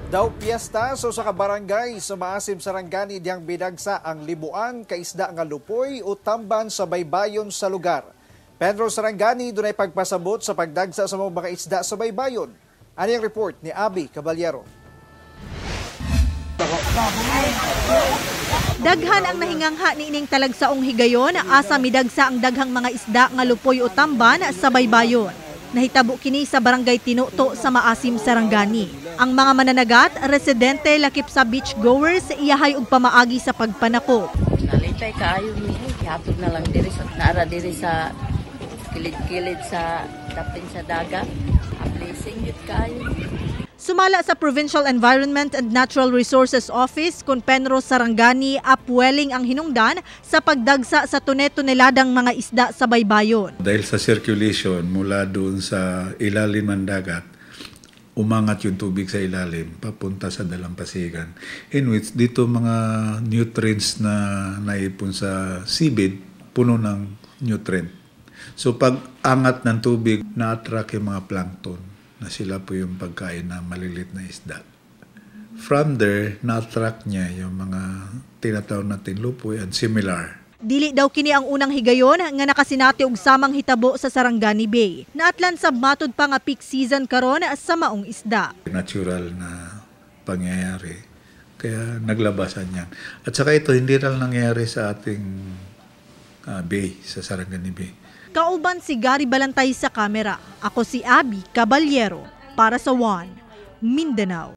Daw piyesta sa usa ka barangay sa Maasim, Sarangani diyang bidagsa ang libuan ka isda nga lupoy o tamban sa baybayon sa lugar. Pedro Sarangani dunay pagpasabot sa pagdagsa sa mga isda sa baybayon. Ani ang report ni Abby Caballero. Daghan ang nahingangha niining talagsaong higayon asa midagsa ang daghang mga isda nga lupoy o tamban sa baybayon. Nahitabo kini sa Barangay Tinuto sa Maasim, Sarangani. Ang mga mananagat, residente lakip sa beachgoers, iyahay og pamaagi sa pagpanakop. Nalitay kaayo mi, hatod na lang diri sa naara diri sa kilid-kilid sa tapin sa dagat. A blessing gyud kaayo. Sumala sa Provincial Environment and Natural Resources Office kung Penro Sarangani, upwelling ang hinungdan sa pagdagsa sa tone-toneladang mga isda sa baybayon. Dahil sa circulation mula doon sa ilalim ng dagat, umangat yung tubig sa ilalim papunta sa dalampasigan. In which dito mga nutrients na naipon sa seabed, puno ng nutrient. So pag angat ng tubig, na-attract yung mga plankton na sila po yung pagkain ng maliliit na isda. From there, na-attract niya yung mga tinatawag natin lupoy and similar. Dili daw kini ang unang higayon nga nakasinati og samang hitabo sa Sarangani Bay. Naatlan sa matud pa nga peak season karon sa maong isda. Natural na pangyayari. Kaya naglabasan yan. At saka ito, hindi lang nangyayari sa ating bay, sa Sarangani Bay. Kauban si Gary Balantay sa kamera. Ako si Abby Caballero para sa One Mindanao.